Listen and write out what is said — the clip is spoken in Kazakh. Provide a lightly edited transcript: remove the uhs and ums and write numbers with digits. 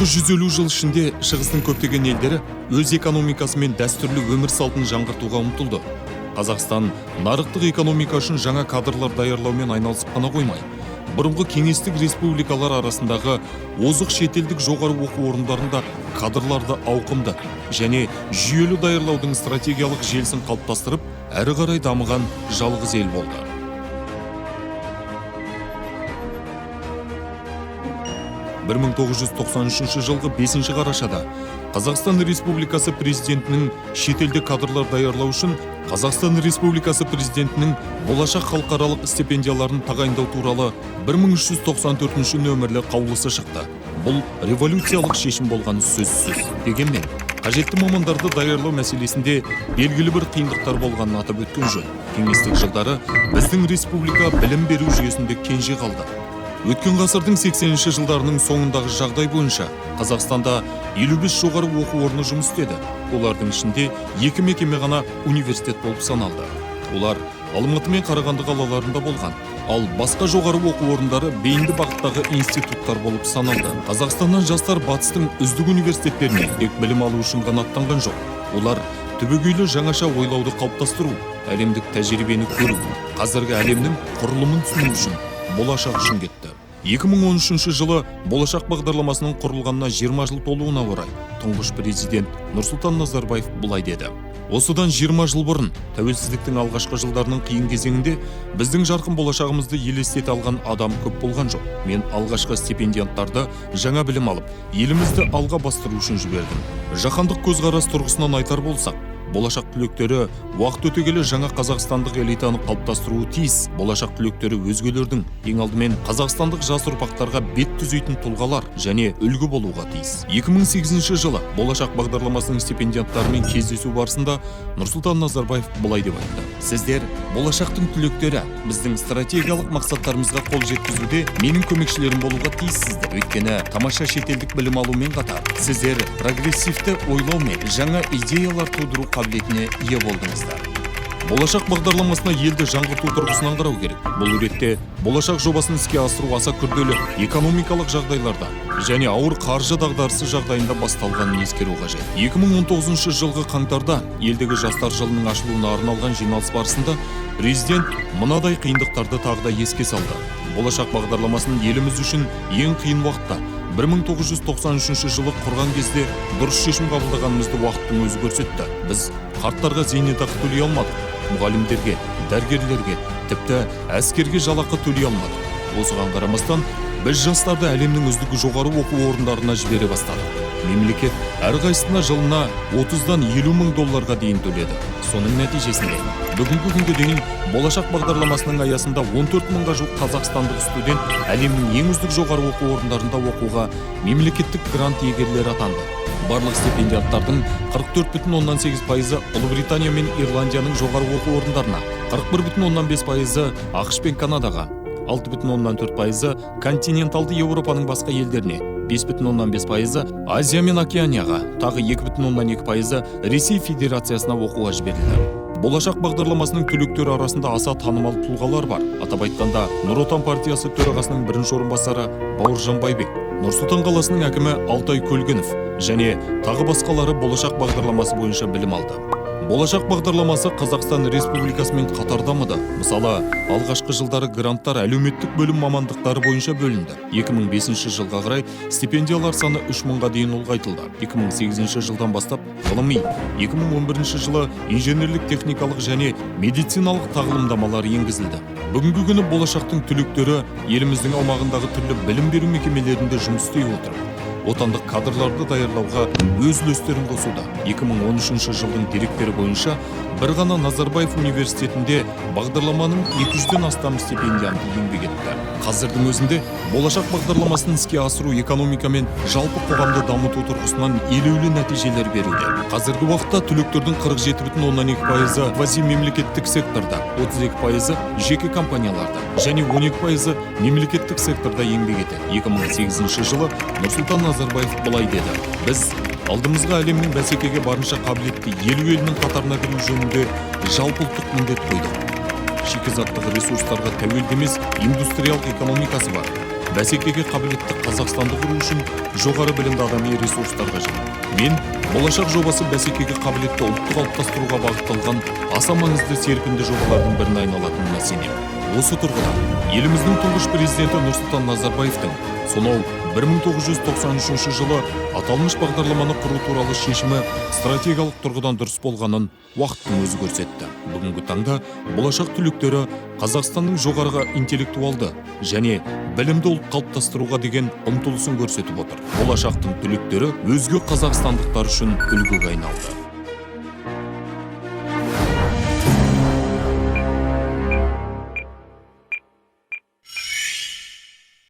Соңғы 150 жыл ішінде Шығыстың көптеген елдері өз экономикасы мен дәстүрлі өмір салтын жаңғыртуға ұмтылды. Қазақстан нарықтық экономика үшін жаңа кадрлар даярлаумен айналысып қана қоймай, бұрынғы кеңестік республикалар арасындағы озық шетелдік жоғары оқу орындарында кадрларды ауқымды және жүйелі даярлаудың стратегиялық желісін қалыптастырып, әрі қарай дамыған жалғыз ел болды. 1993 жылғы 5 қарашада Қазақстан Республикасы президентінің шетелде кадрлар даярлау үшін Қазақстан Республикасы президентінің болашақ халықаралық стипендияларын тағайындау туралы 1394 нөмірлі қаулысы шықты. Бұл революциялық шешім болғаны сөзсіз. Дегенмен, қажетті мамандарды даярлау мәселесінде белгілі бір қиындықтар болғанын атап өткен жөн. Кеңестік жылдары біздің республика білім беру жүйесінде кенже қалды. Өткен ғасырдың 80-ші жылдарының соңындағы жағдай бойынша Қазақстанда 55 жоғары оқу орны жұмыс істеді. Олардың ішінде екі мекеме ғана университет болып саналды. Олар Алматы мен Қарағанды қалаларында болған. Ал басқа жоғары оқу орындары бейінді бағыттағы институттар болып саналды. Қазақстаннан жастар батыстың үздік университеттеріне тек білім алу үшін ғана аттанған жоқ. Олар түбегейлі жаңаша ойлауды қалыптастыру, әлемдік тәжірибені көру, қазіргі әлемнің құрылымын түсіну үшін, болашақ үшін кетті. 2013 жылы Болашақ бағдарламасының құрылғанына 20 жыл толуына орай тұңғыш президент Нұрсұлтан Назарбаев былай деді: Осыдан 20 жыл бұрын, тәуелсіздіктің алғашқы жылдарының қиын кезеңінде, біздің жарқын болашағымызды елестете алған адам көп болған жоқ. Мен алғашқы стипендианттарды жаңа білім алып, елімізді алға бастыру үшін жібердім. Жаһандық көзқарас тұрғысынан айтар болсақ, болашақ түлектері уақыт өте келе жаңа қазақстандық элитаны қалыптастыруы тиіс. Болашақ түлектері өзгелердің, ең алдымен қазақстандық жас ұрпақтарға бет түзейтін тұлғалар және үлгі болуға тиіс. 2008 жылы Болашақ бағдарламасының стипендианттарымен кездесу барысында Нұрсұлтан Назарбаев былай деп айтты: Сіздер болашақтың түлектері, біздің стратегиялық мақсаттарымызға қол жеткізуде менің көмекшілерім болуға тиіссіздер. Өйткені тамаша шетелдік білім алумен қатар сіздер прогрессивті ойлау мен жаңа идеялар тудыру қабілетіне ие болдыңыздар. Болашақ бағдарламасына елді жаңғырту тұрғысынан қарау керек. Бұл ретте Болашақ жобасын іске асыру аса күрделі экономикалық жағдайларда және ауыр қаржы дағдарысы жағдайында басталғанын ескеру қажет. 2019 жылғы қаңтарда елдегі жастар жылының ашылуына арналған жиналыс барысында президент мынадай қиындықтарды тағы да еске салды: Болашақ бағдарламасын еліміз үшін ең қиын уақытта, 1993 жылы құрған кезде дұрыс шешім қабылдағанымызды уақыттың өзі көрсетті. Біз қарттарға зейнетақы төлей алмадық, мұғалімдерге, дәрігерлерге, тіпті әскерге жалақы төлей алмадық. Осыған қарамастан біз жастарды әлемнің үздік жоғары оқу орындарына жібере бастадық. Мемлекет әрқайсысына жылына 30-дан 50 мың долларға дейін төледі. Соның нәтижесінде бүгінгі күнге дейін Болашақ бағдарламасының аясында 14 мыңға жуық қазақстандық студент әлемнің ең үздік жоғары оқу орындарында оқуға мемлекеттік грант иегерлері атанды. Барлық стипендиаттардың 44,8%-ы Ұлыбритания мен Ирландияның жоғары оқу орындарына, 41,5%-ы АҚШ пен Канадаға, 6,4%-ы континенталды Еуропаның басқа елдеріне, 5,5%-ы Азия мен Океанияға, тағы 2,2%-ы Ресей Федерациясына оқуға жіберілді. Болашақ бағдарламасының түлектері арасында аса танымал тұлғалар бар. Атап айтқанда, Нұр Отан партиясы төрағасының бірінші орынбасары Бауыржан Байбек, Нұр Сұлтан қаласының әкімі Алтай Көлгінов және тағы басқалары Болашақ бағдарламасы бойынша білім алды. Болашақ бағдарламасы Қазақстан Республикасымен қатар дамыды. Мысалы, алғашқы жылдары гранттар әлеуметтік бөлім мамандықтары бойынша бөлінді. 2005 жылға қарай стипендиялар саны 3 мыңға дейін ұлғайтылды. 2008 жылдан бастап ғылыми, 2011 жылы инженерлік техникалық және медициналық тағылымдамалар енгізілді. Бүгінгі күні болашақтың түлектері еліміздің аумағындағы түрлі білім беру мекемелерінде жұмыс істей отырып, отандық кадрларды даярлауға өз үлестерін қосуда. 2013 жылдың деректері бойынша бір ғана Назарбаев университетінде бағдарламаның 200-ден астам стипендианты еңбек етті. Қазірдің өзінде Болашақ бағдарламасын іске асыру экономика мен жалпы қоғамды дамыту тұрғысынан елеулі нәтижелер беруде. Қазіргі уақытта түлектердің 47,2%-ы квазимемлекеттік секторда, 32%-ы жеке компанияларда және 12%-ы мемлекеттік секторда еңбек етеді. 2008 жылы Нұрсұлтан Назарбаев былай деді: Біз алдымызға әлемнің бәсекеге барынша қабілетті 50 елінің қатарына кіру жөнінде жалпыұлттық міндет қойдық. Шикізаттық ресурстарға тәуелді емес индустриялық экономикасы бар, Бәсекеге қабілетті Қазақстанды құру үшін жоғары білімді адами ресурстар қажет. Мен Болашақ жобасы бәсекеге қабілетті ұлтты қалыптастыруға бағытталған аса маңызды серпінді жобалардың біріне айналатынына сенемін. Осы тұрғыда еліміздің Тұңғыш Президенті Нұрсұлтан Назарбаевтың сонау 1993 жылы аталмыш бағдарламаны құру туралы шешімі стратегиялық тұрғыдан дұрыс болғанын уақыттың өзі көрсетті. Бүгінгі таңда Болашақ түлектері Қазақстанның жоғарғы интеллектуалды және білімді ұлт қалыптастыруға деген ұмтылысын көрсетіп отыр. Болашақтың түлектері өзге қазақстандықтар үшін үлгіге айналды.